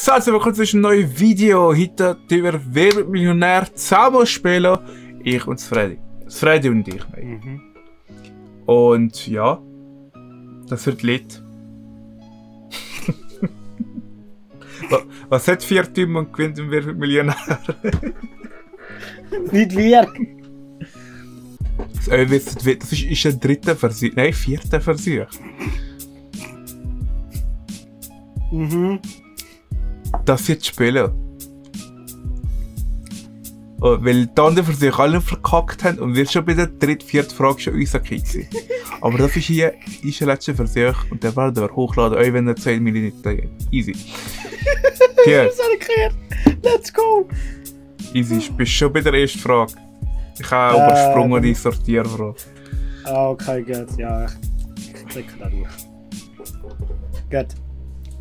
So, also willkommen zu einem neuen Video. Heute über Wer wird Millionär zusammen spielen. Ich und Freddy. Freddy und ich. Und ja, das wird lit. Was hat 4 Typen und gewinnt und Wer wird Millionär? Nicht wir! Das ist der 3. Versuch. Nein, 4. Versuch. Das jetzt spielen. Oh, weil die anderen Versuche alle verkackt haben und wir schon bei der 3., 4. Frage schon rausgekommen. Aber das ist hier der letzte Versuch und der werden wir hochladen, auch wenn er 10 Minuten geht. Easy. Hier. Let's go! Easy, du bist schon bei der ersten Frage. Ich habe übersprungen die Sortierfrage. Okay, gut. Ja, ich klicke da durch. Gut.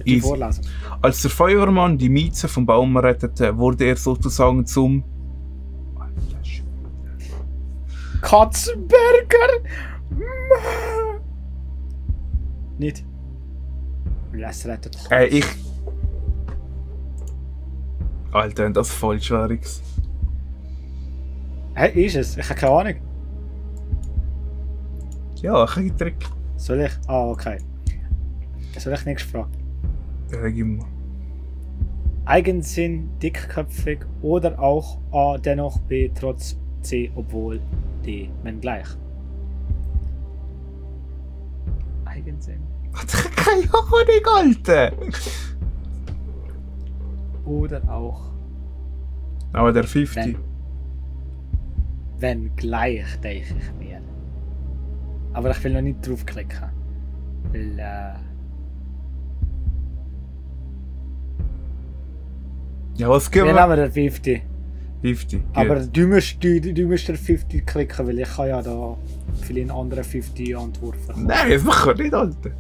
Easy. Vorlesen. Als der Feuerwehrmann die Mieze vom Baum rettete, wurde er sozusagen zum Katzenberger! Nicht. Lass rettet. ich... Alter, das ist voll schwieriges. Hey, ist es? Ich habe keine Ahnung. Ja, ich habe Trick. Soll ich? Ah, okay. Soll ich nächste Frage? Ja, gib mal. Eigensinn, dickköpfig oder auch A, dennoch B, trotz C, obwohl D, wenn gleich. Eigensinn. Keine Ahnung, Alter! Oder auch. Aber der 50. Wenn gleich, denke ich mir. Aber ich will noch nicht draufklicken. Weil, Ja, was geben wir wir? nehmen den 50. 50. Aber du musst den 50 klicken, weil ich kann ja da für einen anderen 50 antworten. Nein, das machen wir nicht, Alter.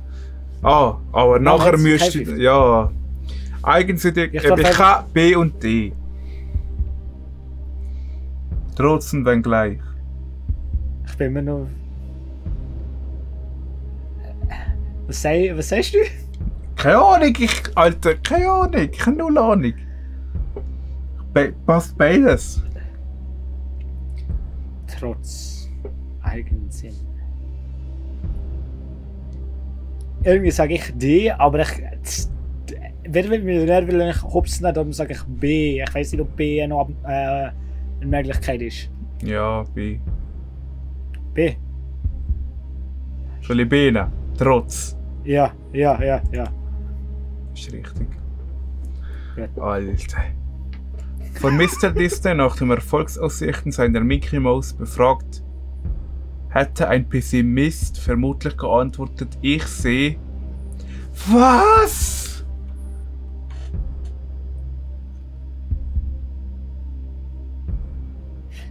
Ah, aber nachher jetzt müsst ihr... kein Ja. Eigensinn, Ich ich darf kann B und D. Trotzdem, wenn gleich. Ich bin immer noch. Was sagst du? Keine Ahnung, Alter, keine Ahnung, ich habe null Ahnung. Passt beides. Trotz Eigensinn. Irgendwie sage ich D, aber ich. Wer will Millionär will ich hops nicht, darum sage ich B. Ich weiß nicht, ob B noch eine Möglichkeit ist. Ja, B. B. Soll ich B nehmen? Trotz. Ja. Ist richtig. Gut. Alter. Von Mr. Disney nach den Erfolgsaussichten seiner Mickey Mouse befragt, hätte ein Pessimist vermutlich geantwortet, ich sehe... Was?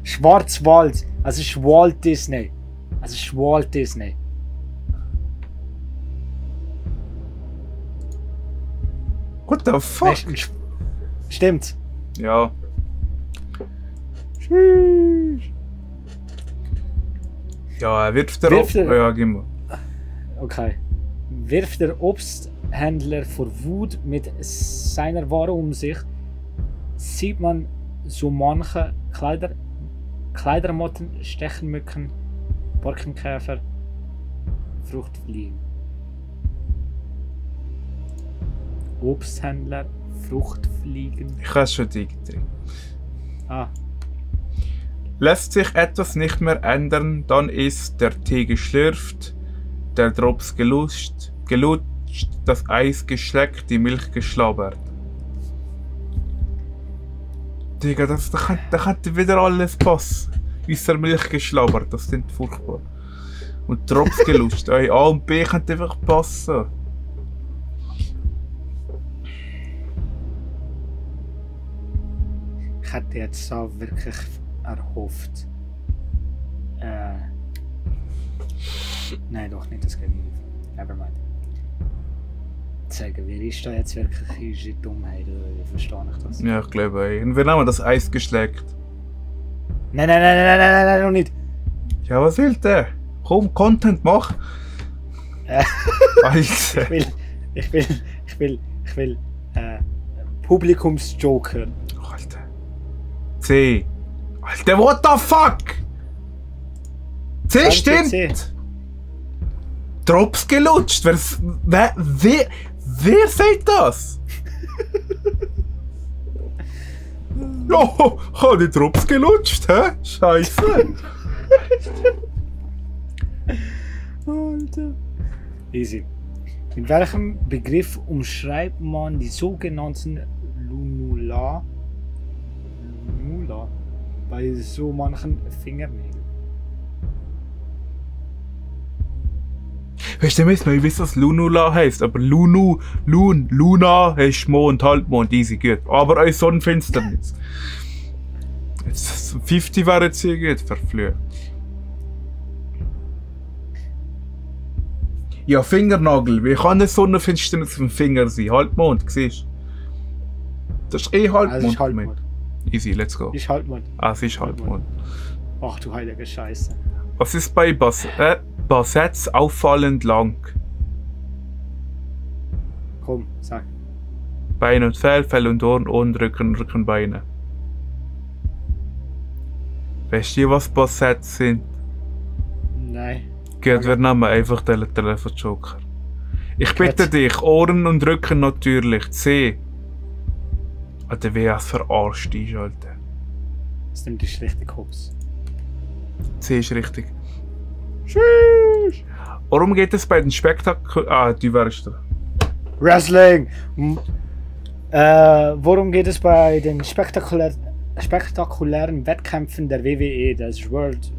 Schwarzwald. Also ist Walt Disney. Also ist Walt Disney. What the fuck? Stimmt. Ja. Ja, wirft der Wirft er- Ja, gib mal. Okay. Wirft der Obsthändler vor Wut mit seiner Ware um sich, sieht man so manche Kleidermotten, Stechenmücken, Borkenkäfer, Fruchtfliegen. Obsthändler, Fruchtfliegen. Ich habe schon digital. Ah, Lässt sich etwas nicht mehr ändern, dann ist der Tee geschlürft, der Drops gelutscht, das Eis geschleckt, die Milch geschlabbert. Digga, da könnte wieder alles passen. Außer Milch geschlabbert, das klingt furchtbar. Und Drops gelutscht, ey, A und B könnte einfach passen. ich hätte jetzt so wirklich erhofft. Nein, doch nicht, das geht nicht. Nevermind. Sagen, wer ist da jetzt wirklich in Dummheit? Oder wie verstehe ich das? Ja, ich glaube, ey. Und wir haben das Eis geschleckt. Nein, noch nicht. Ja, was will der? Komm, Content, mach! Alter. Ich will Publikumsjoker. Alter. C. Alter, what the fuck? C Danke, stimmt! C. Drops gelutscht. Wer sagt das? Oh, habe die Drops gelutscht, hä? Scheiße. Alter. Easy. Mit welchem Begriff umschreibt man die sogenannten Lunula bei so manchen Fingernägeln? Weißt du, ich weiß, was Lunula heisst, aber Luna heisst Mond, Halbmond, easy, gut. Aber auch Sonnenfinsternis. Jetzt 50 wäre jetzt hier gut, verflucht. Ja, Fingernagel. Wie kann eine Sonnenfinsternis auf dem Finger sein? Halbmond, siehst du? Das ist Halbmond. Also ist Halbmond. Easy, let's go. Ist Halbmond. Es ist Halbmond. Ach du heilige Scheiße. Was ist bei Bassetts auffallend lang? Komm, sag. Bein und Fell und Ohren, Rücken, Beine. Weißt du, was Bassetts sind? Nein. Gut, wir nehmen einfach den Telefonjoker. Ich bitte dich, Ohren und Rücken natürlich. C. Alter, wie es verarscht ist, Alter. Das nimmt dich richtig hops. C ist richtig. Tschüss! Worum geht es bei den Spektakel... die wärst du. Wrestling! Worum geht es bei den spektakulären Wettkämpfen der WWE, das World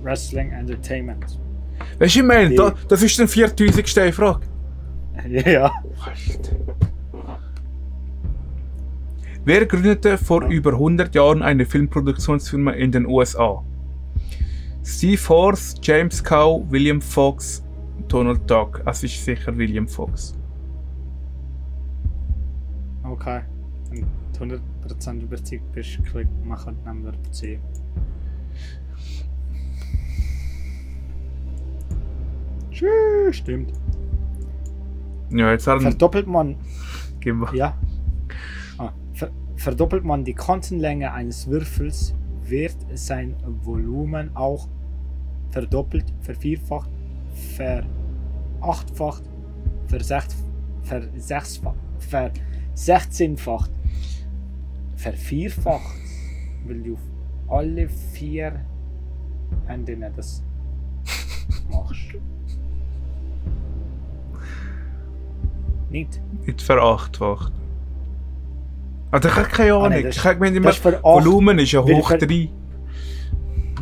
Wrestling Entertainment? Weißt du, ich meine, das ist die 4000. Frage. Ja. Wer gründete vor über 100 Jahren eine Filmproduktionsfirma in den USA? Steve Force, James Cow, William Fox, Donald Duck. Es ist sicher William Fox. Okay. Wenn du 100% überzeugt bist, machen nehmen wir C. Tschüss, stimmt. Ja, jetzt haben Verdoppelt man. Gib mal. Ja. Verdoppelt man die Kantenlänge eines Würfels, wird sein Volumen auch verdoppelt, vervierfacht, verachtfacht, versechzehnfacht, vervierfacht, weil du auf alle 4 Enden das machst. Nicht verachtfacht. Also ich habe keine Ahnung. Nein, Ich habe gemeint, immer Volumen ist ja hoch 3.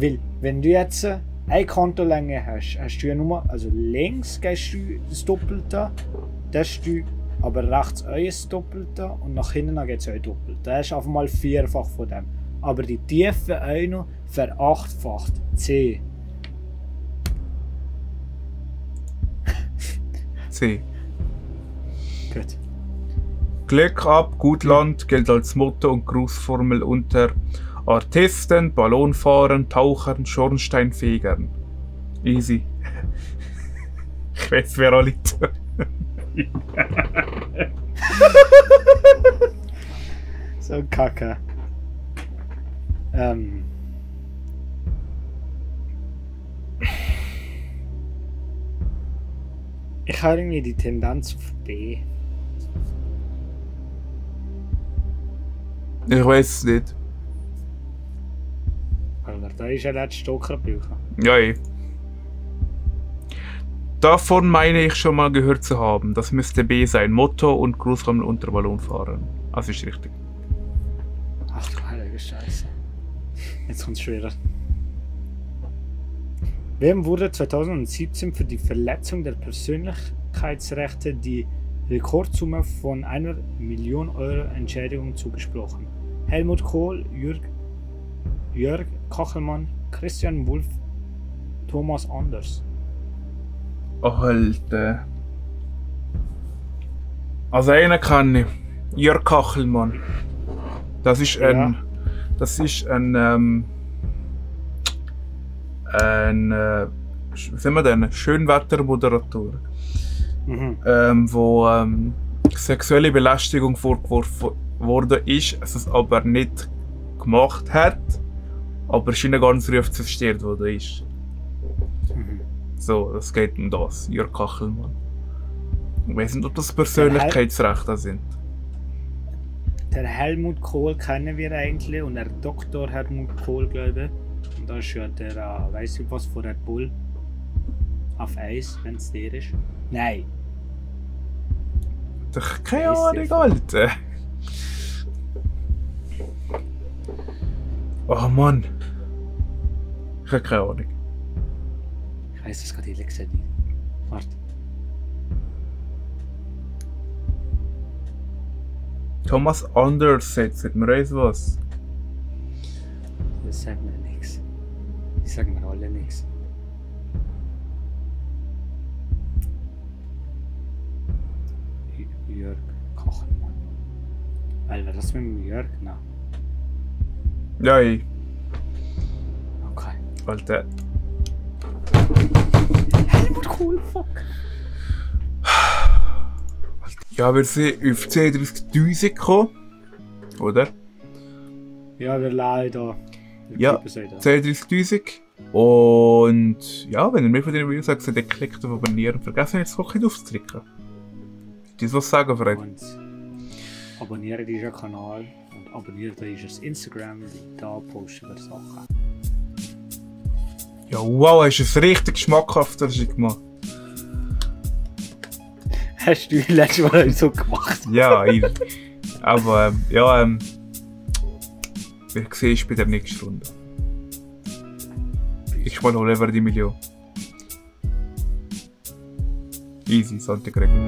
Weil, wenn du jetzt eine Kontolänge hast, hast du ja nur, also links gehst du das Doppelte, das hast du aber rechts auch das Doppelte und nach hinten geht es auch doppelt. Da hast du einfach mal 4-fach von dem. Aber die Tiefe auch noch verachtfacht. C. C. Gut. Glück ab, gut Land gilt als Motto und Grußformel unter Artisten, Ballonfahrern, Tauchern, Schornsteinfegern. Easy. Ich weiß, wer alle tun. So kacke. Ich habe irgendwie die Tendenz auf B. Ich weiß es nicht. Alter, da ist ja letztes Stockerbücher. Ja, eh. Davon meine ich schon mal gehört zu haben. Das müsste B sein. Motto und Grußformel unter Ballonfahrern. Das ist richtig. Ach du heilige Scheiße. Jetzt kommt's schwerer. Wem wurde 2017 für die Verletzung der Persönlichkeitsrechte die Rekordsumme von 1 Million Euro Entschädigung zugesprochen? Helmut Kohl, Jörg Kachelmann, Christian Wulff, Thomas Anders. Alter. Also einen kann ich. Jörg Kachelmann. Das ist ein... Ja. Das ist ein... wie sagen wir denn? Schönwettermoderator. Mhm. Wo sexuelle Belästigung vorgeworfen worden ist, dass es aber nicht gemacht hat, aber scheinbar ganz früh zerstört worden ist. So, es geht um das, Jörg Kachelmann. Ich weiß nicht, ob das Persönlichkeitsrechte sind. Der Helmut Kohl kennen wir eigentlich und der Dr. Helmut Kohl, glaube ich. Und da ist ja der, weiß ich was, von Red Bull. Auf Eis, wenn es der ist. Nein. Doch keine Ahnung, Alter. Oh Mann. Ich habe keine Ahnung. Ich weiß das gerade ehrlich gesagt nicht. Warte. Thomas Anders sagt mir eins was. Das sagt mir nichts. Die sagen mir alle nichts. Jörg Kachelmann. Weil war das mit dem Jörg? Nein. Ja, ich. Okay. Alter. Helmut Kohl, fuck. Ja, wir sind auf 32.000 gekommen. Oder? Ja, wir leider. Ja, 32.000. Und ja, wenn ihr mehr von den Videos sagt, dann klickt auf Abonnieren. Vergesst nicht, das Glocke aufzudrücken. Das was sagen, Fred. Und abonniert diesen Kanal und abonniert unser Instagram, da posten wir Sachen. Ja, wow, hast du es richtig schmackhaft gemacht. Hast du letztes Mal so gemacht? Ja, ich. Aber ja, wir sehen uns bei der nächsten Runde. Ich spiele Oliver die Million. Easy, Santa Gregor.